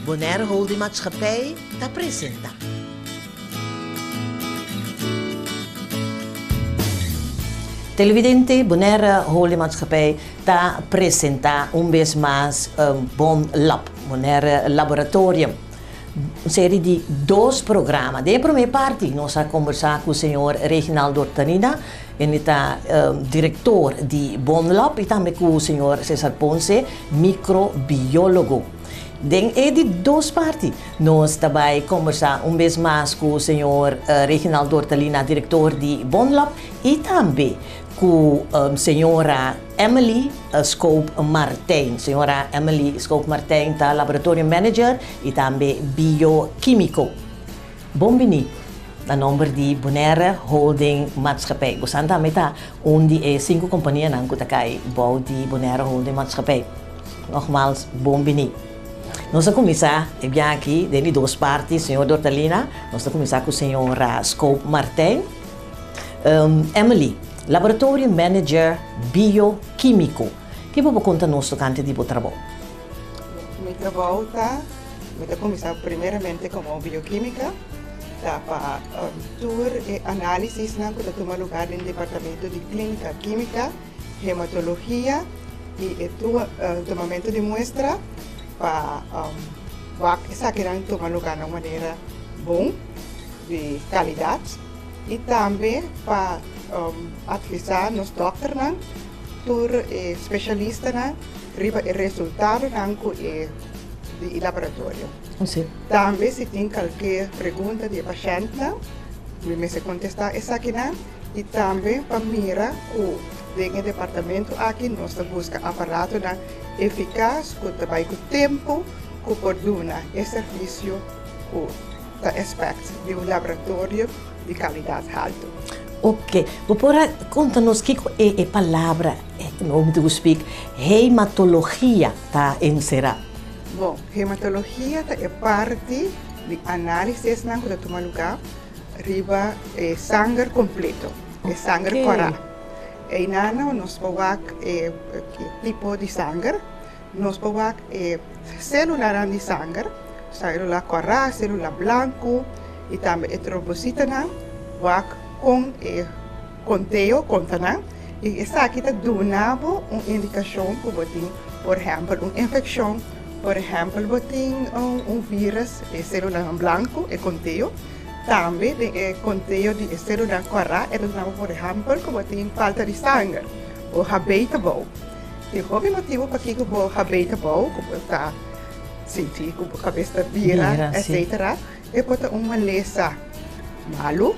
Bonaire Holding Maatschappij ta presenta. Televidente, Bonaire Holding Maatschappij ta presenta un bes mas Bon Lab, Bonaire Laboratorium. Un serie di dos programa. Den e prome parti nos a kombersá ku señor Reginald Dortanina, ende ta direktor di Bonlab i tambe ku señor Cesar Ponce, mikrobiólogo. Den e di dos parti nos ta bai kombersá un bes mas ku señor Reginald Dortalina, direktor di Bonlab i tambe ku señora Emily Scope Martijn. Señora Emily Scope Martijn ta laboratorio manager y tambe bioquimico. Bon bini na nomber di Bonaire Holding Maatschappij. Bosan tambe ta un di e sinku companianan cu ta cay bou di Bonaire Holding Maatschappij. Nogmaals bon bini. Nos a cuminsa e biaha aki den di dos parti, señor Dortalina. Nos ta cuminsa cu señora Scope Martijn. Emily, Laboratorio Manager Biokímiko. Ke bo por konta nos tokante di bo trabou? Mi trabou ta, mi ta kuminsá primeramente komo biokímika, ta pa tur e análisisnan ku ta tuma lugá den departamento di klínika kímika, hematologia i e tumamentu di muestra pa wak esakinan tuma lugá na un manera bon, di kalidat. i tambe pa advisá nos dòkternan, tur e spesialistanan riba e resultadonan ku e di e laboratorio. Tambe si tin kalke pregunta di e pashèntnan, mi mester kontestá esakinan i tambe pa mira ku den e departamento aki nos ta buska aparatonan efikas ku ta bai ku tempu ku por duna e servisio ku Ta expect di un laboratorio di calidad halto. Ok, bo por a conta nos kico e e palabra, no mi ta ku speak, hematologia ta encera? Bon, hematologia ta e parti di analisisnan ku ta tuma luga riba e sanger completo, e sanger cora. Einan nos por wak e tipo di sanger. Nos por wak e sélulanan di sanger, sélula kòrá, sélula blanku i tambe e trombositonan, wak kon e konteo konta nan i esaki ta duna bo un indikashon ku bo tin por ehèmpel un infekshon, por ehèmpel bo tin un vírus, e sélulanan blanku e konteo, tambe den e konteo di e sélula kòrá e ta duna bo por ehèmpel ku bo tin falta di sanger, bo habei ta bou. Tin hopi motibu pakiko bo habei ta bou, ku bo ta sinti ku bo kabes ta bira, etsetera. E por ta un malesa malu,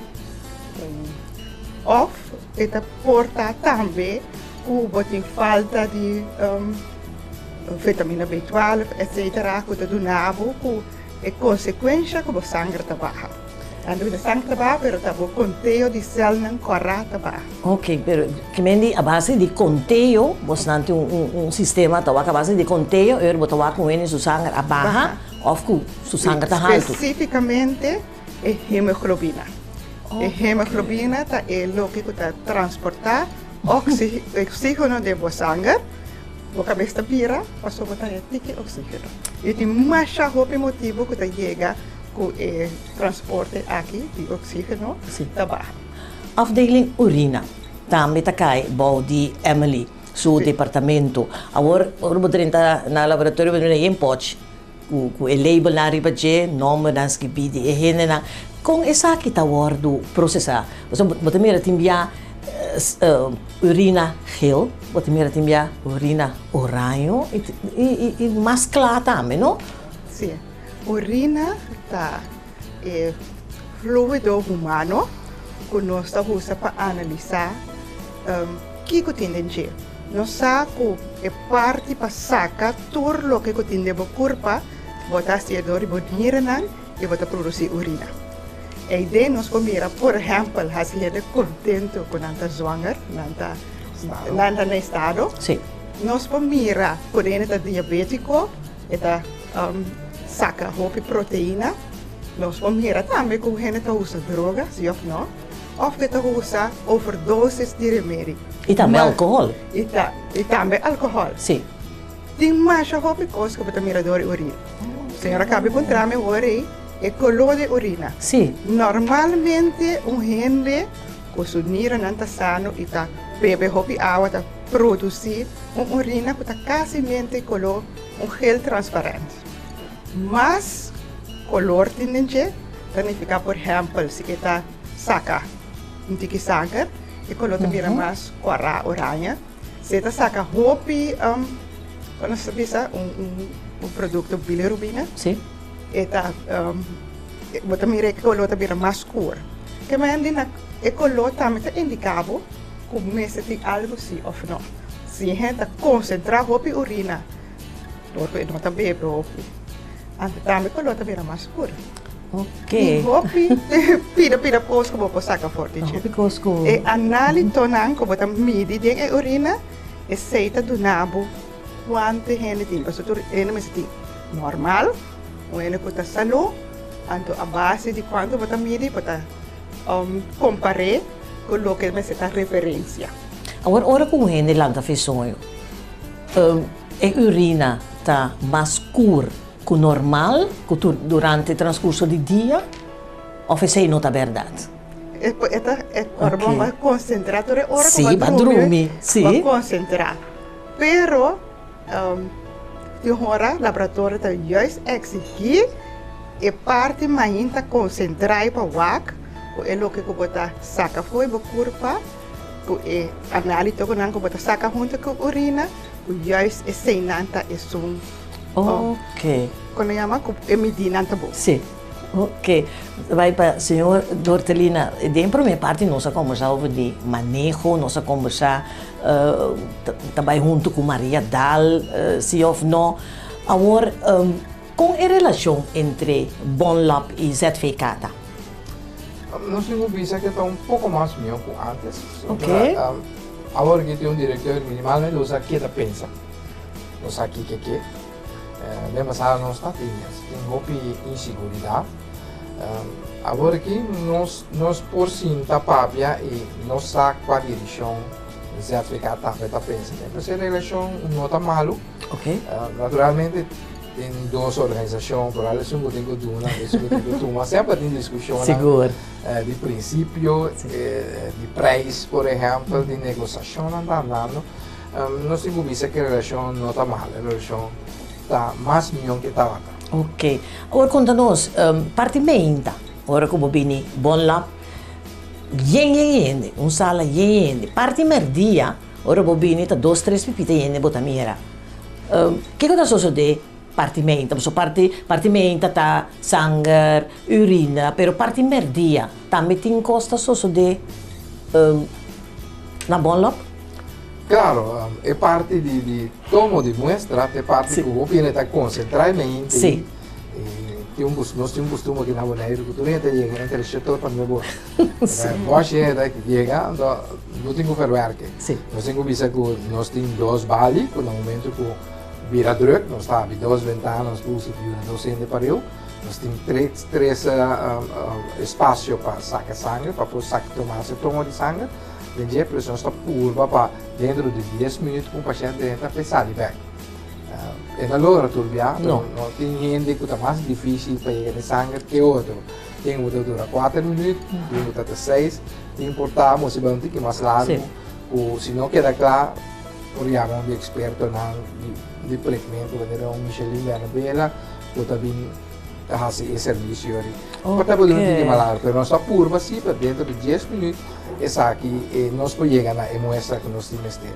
òf e ta por ta tambe ku bo tin falta di vitamina B twaalf, etsetera, ku ta duna bo ku e konsekuensha ku bo sanger ta baha. Anto ta sang ta baha pero ta bo konteo di sèlnan kòrá ta baha. Ok, pero ke men di a base di konteo bosnan tin un un sistema ta wak a base di konteo e ora bo ta wak ku hende su sanger a baha òf ku su sanger ta haltu. Spesifikamente e hemoglobina. E hemoglobina ta e loke ku ta transportá oksígeno den bo sanger. Bo kabes ta bira pasobra bo ta haña tiki oksígeno. I tin masha hopi motibu ku ta yega ku e transporte aki di oxígeno ta baha. Afdeling Urina tambe ta kai bou di Emily su departamento. Awor ora bo drenta na laboratorio bo ta mira yen pochi ku ku e labelnan riba dje, nombernan skibí di e hendenan. Kon esaki ta wòrdu prosesá? Pasobra bo ta mira tin bia urina geel, bo ta mira tin bia urina oraño i i mas kla tambe, no? Sí. Urina ta e fluido humano ku nos ta usa pa analisá kiko tin den dje. Nos sa ku e parti pa saka tur loke ku tin den bo kurpa, bo ta hasié dor di bo niranan i bo ta produsí urina. Eiden nos por mira, por ehèmpel, hasi hende kontentu ku nan ta zwanger, nan ta nan ta na estado. Nos por mira ku hende ta diabétiko. E ta saka hopi proteina. Nos por mira tambe ku hende ta usa droga, si òf no, òf ku e ta usa overdosis di remedi. I tambe alkohòl. I ta, i tambe alkohòl. Si. Tin masha hopi kos ku bo ta mira dor e orina. Señora a kaba di puntra mi awor ei e koló di urina. Sí. Normalmente un hende ku su niranan ta sano i ta bebe hopi awa ta produsí un urina ku ta kasimente koló un gel transparent. Mas kolor tin den dje ta nifiká por ehèmpel si e ta saka un tiki sanger e koló ta bira mas kòrá oraña. Si e ta saka hopi kon nos ta bisa un produkto bilirubina e ta bo ta mira e koló ta bira mas skur. Ke manera na e koló tambe ta indiká bo ku mester tin algu si òf no. Si e hende ta konsentrá hopi urina dor ku e no ta bebe hopi anto tambe e koló ta bira mas skur. Tin hopi pida pida kos ku bo por saka for di dje. E análitonan ku bo ta midi den e urina, esei ta duna bo kuantu hende tin. Pasobra tur hende mester tin normal, un hende ku ta salú, anto a base di kuantu bo ta midi bo ta kompar'é ku loke mester ta referensia. Awor ora ku un hende lanta fe soño, e urina ta mas skur Ku normal ku tur durante transkurso di dia òf esei no ta bèrdat? E ta e ora bo a konsentrá tur e ora ku bo a drumi bo a konsentrá pero tin ora laboratorio ta juist eksigí e parti mainta konsentrá pa wak ku e loke ku bo ta saka for bo kurpa ku e análito ku nan ku bo ta saka huntu ku urina ku juist eseinan ta esun. Ok. Kon nan yama ku e midinan ta bon. Si. Ok. Bai pa señor Dortelina, den prome parti nos a kombersá over di maneho, nos a kombersá ta bai huntu ku Maria Daal si òf no. Awor, kon e relashon entre Bonlab i ZVK ta? Nos tin ku bisa ke ta un poko mas mihó ku ántes. Ok. Awor ke tin un direktor minimalmente bo sa ke ta pensa. Nos sa kiko ke. Den pasado nos ta tin es. Tin hopi insiguridat. Awor aki nos nos por sinta papia i nos sa kua dirishon ZVK tambe ta pensa den. Pues e relashon no ta malu. Naturalmente tin dos organisashon, por al esun ku tin ku duna, esun ku tin ku tuma. Semper tin diskushonnan di prinsipio, di preis por ehèmpel, di negosashonnan ta andando. Nos tin ku bisa ku e relashon no ta mal, e relashon ta mas mion ke tabata. Ok. Awor konta nos, parti meinta, ora ku bo bini Bon Lab, yen yen hende, un sala yen hende. Parti merdia, ora bo bini ta dos tres pipita hende bo ta mira. Kiko ta sosodé parti meinta? Pasobra parti parti meinta ta sanger, urina, pero parti merdia tambe tin kos ta sosodé na Bon Lab? Claro, e parti di di tomo di muestra ta e parti ku hopi hende ta konsentrá e mente i tin un nos tin un kustumber aki na Boneiru ku tur hende ta yega entre shete or pa nuebe or. Bòshi hende ta yega anto no tin ku verwerke. Nos tin ku bisa ku nos tin dos bali ku na momento ku bira drùk nos ta habri dos bentana nos por usa pa yuda dos hende pareu. Nos tin tres tres espasio pa saka sanger pa por saka tuma e tomo di sanger. Den dje preso nos ta purba pa dentro di dies minuut ku un pashènt drenta pa e sali bèk. E ta logra tur bia, pero no tin hende ku ta mas difísil pa yega den sanger ke otro. Tin ku ta dura kuater minuut, tin ku ta ta seis, tin por ta mosi bai un tiki mas largu ku si no keda kla por yama un di ekspertonan di prekmentu manera un Michelin Bernabela ku ta bin ta hasi e servisio ri. Por ta por dura un tiki mas largu, pero nos ta purba si pa dentro di dies minuut Esaki e nos por yega na e muestra ku nos tin mester.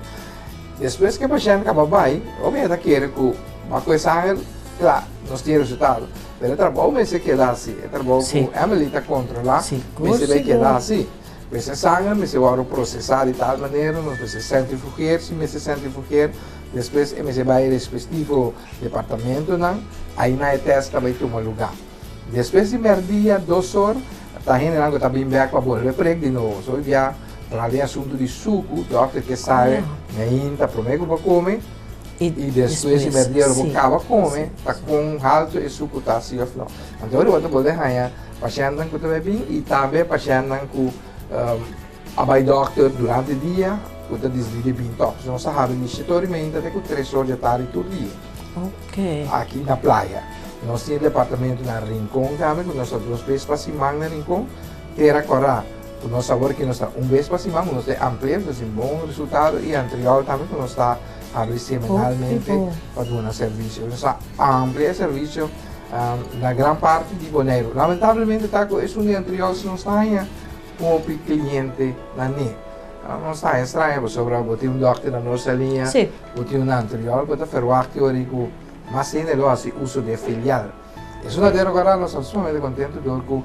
Despues ku e pashènt kaba bai, hopi hende ta kere ku bo a kohe sanger, kla, nos tin e resultado. Pero e trabou mester keda hasi, e trabou ku Emily ta kontrolá mester bai keda hasi. Pues e sanger mester wòrdu prosesá di tal manera, nos mester sentrifugeer si mester sentrifugeer, despues e mester bai e respectivo departamentonan, aina e tèst ta bai tuma lugá. Despues di merdia, dos or, ta hendenan ku ta bin bèk pa bolbe prek di nobo. So bia tra den asuntu di suku, dòkter ke sabe meinta promé ku bo kome i despues di merdia ora bo kaba kome ta kon haltu e suku ta si òf no. Anto ora bo ta bolbe haña pashèntnan ku ta bai bin i tambe pashèntnan ku a bai dòkter durante dia ku ta disidí di bin tòg. So nos ta habri di shete or di meinta te ku tres or djatardi tur dia aki na playa. Nos tin departamento na Rincon tambe, ku nos ta dos bes pa siman na Rincon. Tera Kòrá, ku nos awor ku nos ta un bes pa siman, ku nos ta amplia, nos tin bon resultado. I Antriol tambe, ku nos ta habri semanalmente pa duna servisio. Nos a amplia e servisio na gran parti di Boneiru. Lamentablemente ta ku esun di Antriol si nos ta haña hopi kliente na ne. Nos ta haña straño pasobra bo tin un dòkter na Noord Saliña, bo tin un na Antriol, bo ta ferwagt e ora ku mas hende lo hasi uso di e filial. Esun na Tera Kòrá nos ta sumamente kontentu dor ku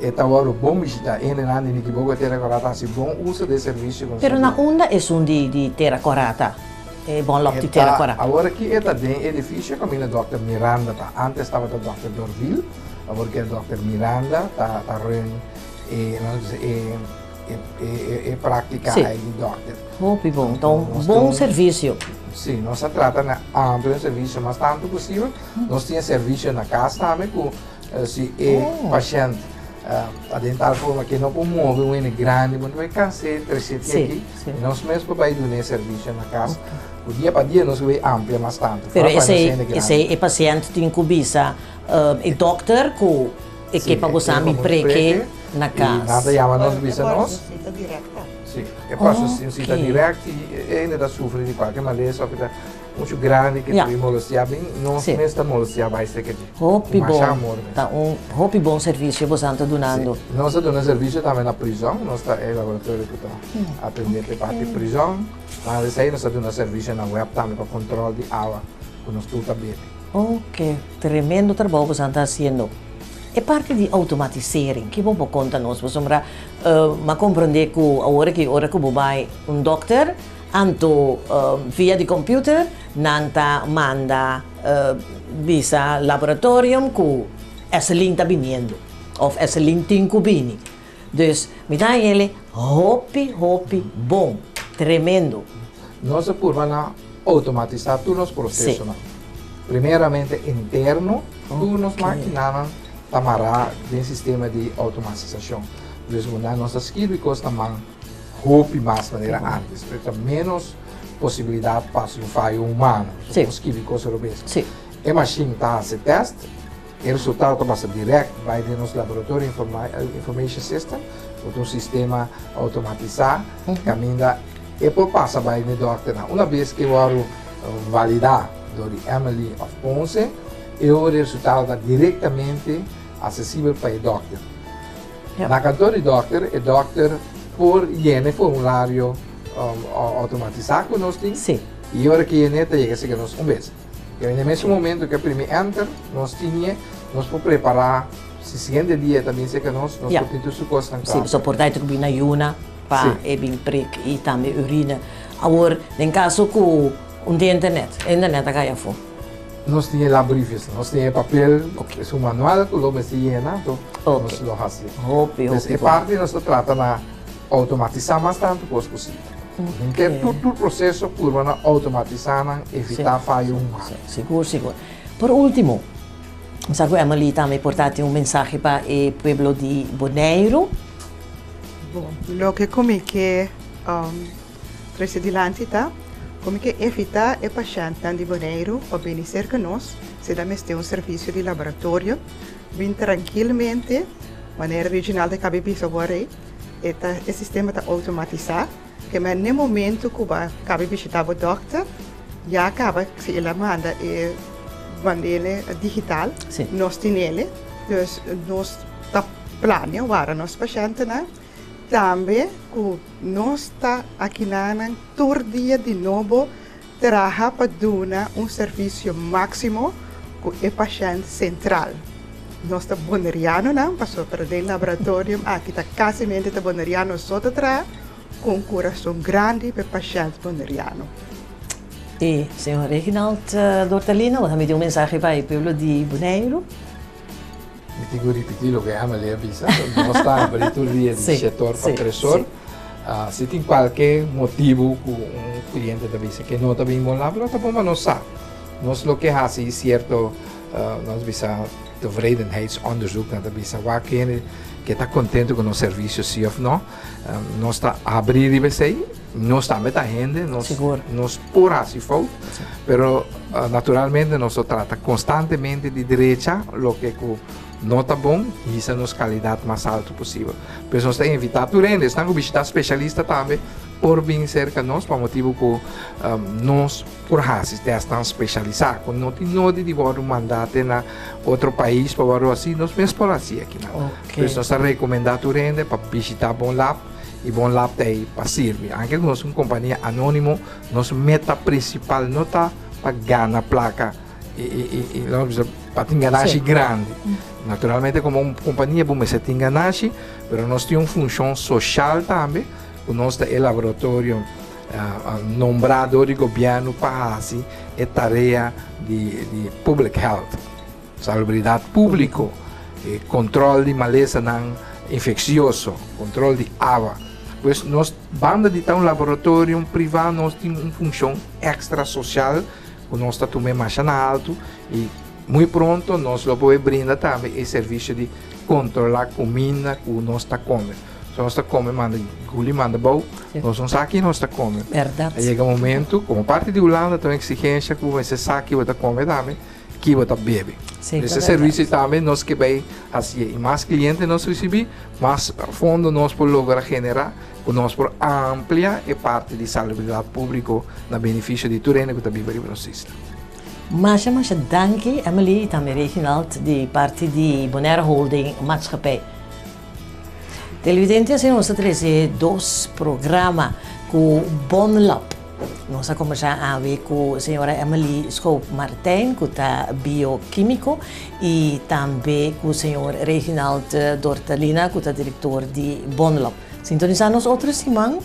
e ta wòrdu bon bishitá. Hendenan di Nikiboko e Tera Kòrá ta hasi bon uso di e servisio ku nos ta Pero na unda esun di Tera Kòrá ta? E bon lòp di Tera Kòrá. Awor aki e ta den edifisio kaminda dòkter Miranda ta. Ántes tabata dòkter Dorvil, awor ki e dòkter Miranda ta run e e práktika ei di dòkter. Hopi bon. Ta un bon servisio. Sí, nos a trata na amplia un servisio mas tantu posibel. Nos tin e servisio na kas tambe ku si e pashènt ta den tal forma ku e no por move un hende grandi bo no por kans'é trese te aki. Nos mes por bai duna e servisio na kas. Ku dia pa dia nos bai amplia mas tantu. Pero esei e pashènt tin ku bisa e dòkter ku e ke pa bo sa mi preke na kas. I nan ta yama nos bisa nos. E por hasi un sita direkta. Sí, e por hasi un sita dirèkt si e hende ta sufri di kualke malesa òf e ta muchu grandi ke ta bin molestiá bin, nos mes ta molestiá bai serka dje. Hopi bon, ta un hopi bon servisio boso ta dunando. Sí, nos ta duna servisio tambe na prizòn, nos ta e laboratorio ku ta atendé pa e parti prizòn. Banda di esei nos ta duna servisio na web tambe pa kontròl di awa ku nos tur ta bebe. Oke, tremendo trabou boso ta hasiendo. E parti di automatisering, ki bo por konta nos? Pasobra m'a komprondé ku awor aki ora ku bo bai un dòkter, anto via di computer nan ta manda bisa laboratorium ku Esselin ta biniendo òf Esselin tin ku bini. Dus mi ta haña el'e hopi hopi bon, tremendo. Nos a purba na automatisá tur nos prosesonan. Primeramente interno, tur nos makinanan ta mará den sistema di automatisashon. Dus nos ta skirbi kos na man hopi mas manera antes. Pero ta ménos posibilidat pa hasi un fayo humano. Sí. Bo skibi kos robes. Sí. E mashin ta hasi tèst, e resultado ta pasa dirèkt bai den nos laboratorio information system, ku ta un sistema outomatisá kaminda e por pasa bai n'e dòkternan. Una bes ku e wòrdu validá dor di Emily òf Ponce, e ora e resultado ta direktamente asesibel pa e dòkter. Na kantor di dòkter, e dòkter por yena e formulario outomatisá ku nos tin. I ora ku yen'é ta yega serka nos un bes. I na e mesun momento ku e primi enter, nos tin'é, nos por prepará si siguiente dia e ta bin serka nos, nos por tin tur su kosnan kla. Sí, pasobra por ta e ta ku bin na yuna pa e bin prik i tambe urina. Awor, den kaso ku un tin internet, e internet a kai afó. Nos tin e labbriefjes, nos tin e papel, es un manual ku lo mester yena, anto nos lo hasi. Hopi, hopi. Dus e parti nos ta trata na outomatisá mas tantu kos posibel. Henter tur tur proseso purba na outomatisá nan, evitá fayo humano. Sigur, sigur. Por último, mi sa ku Emily tambe por ta tin un mensahe pa e pueblo di Boneiru. Bon, loke ku mi ke Trese dilanti ta ku mi ke evitá e pashèntnan di Boneiru pa bini serka nos si nan mester un servisio di laboratorio. Bin trankilmente, manera Reginald a kabi bisa awor ei, e ta e sistema ta outomatisá, ke men n'e momentu ku bo a kabi bishitá bo dòkter, ya kaba si el a manda e bandele digital, nos tin'el. Dus nos ta plania wara nos pashèntenan. Tambe ku nos ta akinanan tur dia di nobo traha pa duna un servisio máksimo ku e pashènt sentral. Nos ta bonerianonan pasobra den laboratorium aki ta kasimente ta boneriano so ta traha ku un kurason grandi pa e pashènt boneriano. I señor Reginald Dortalina, bo ta miti un mensahe pa e pueblo di Boneiru? Mi tin ku ripití loke Emily a bisa, nos ta abrí tur dia di shete or pa tres or. Si tin kualke motibu ku un kliente ta bisa ke no ta bin bon lab, lo ta bon pa nos sa. Nos lo ke hasi sierto, nos bisa, Tevredenheidsonderzoek nan ta bisa wak hende ke ta kontentu ku nos servisio si òf no. Nos ta abrí riba esei, nos tambe ta hende, nos nos por hasi fout, pero naturalmente nos ta trata konstantemente di drecha loke ku no ta bon i hisa nos kalidat mas altu posibel. Pues nos ta invitá tur hende, esnan ku bishitá spesialista tambe por bin serka nos pa motibu ku nos por hasi tèstnan spesialisá ku no tin nodi di wòrdu mandá te na otro pais pa wòrdu hasi, nos mes por hasi akinan. Pues nos ta rekomendá tur hende pa bishitá Bon Lab i Bon Lab ta ei pa sirbi. Anke ku nos un kompania anónimo, nos meta prinsipal no ta pa gana plaka i i laga bisa pa tin ganashi grandi. Naturalmente komo un kompania bo mester tin ganashi, pero nos tin un funshon soshal tambe ku nos ta e laboratorio Nombrá dor di gobièrnu pa hasi e tarea di public health, salubridat públiko, e kontròl di malesanan infeksioso, kontròl di awa. Pues nos banda di ta un laboratorium privá nos tin un funshon èkstra sosial ku nos ta tum'é masha na altu i muy pronto nos lo por brinda tambe e servisio di kontrolá kuminda ku nos ta kome. So nos ta come manda guli manda bou, nos no sa ki nos ta come. Berdad. A yega momento, como parte di Hulanda ta un exigencia cu bo mester sa ki bo ta come tambe, ki bo ta bebe. Sí, ta Ese berdad. servicio tambe nos ke bay hacié y mas cliente nos ricibi, mas fondo nos por logra genera cu nos por amplia e parti di salubridad publico na beneficio di tur hende cu ta biba riba nos isla. Masha masha danki Emily y tambe Reginald di parti di Bonaire Holding Maatschappij. Televidente asina nos ta trece dos programa cu Bon Lab. Nos a combersa awe cu señora Emily Schoop Martijn cu ta bioquimico y tambe cu señor Reginald Dortalina cu ta director di Bon Lab. Sintonisa nos otro siman,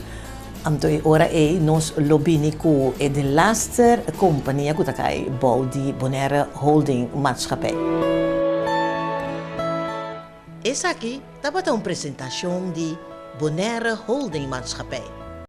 anto e ora ey nos lo bini cu e delaster compania cu ta cay bou di Bonaire Holding Maatschappij. Esaki tabata un presentashon di Bonaire Holding Maatschappij.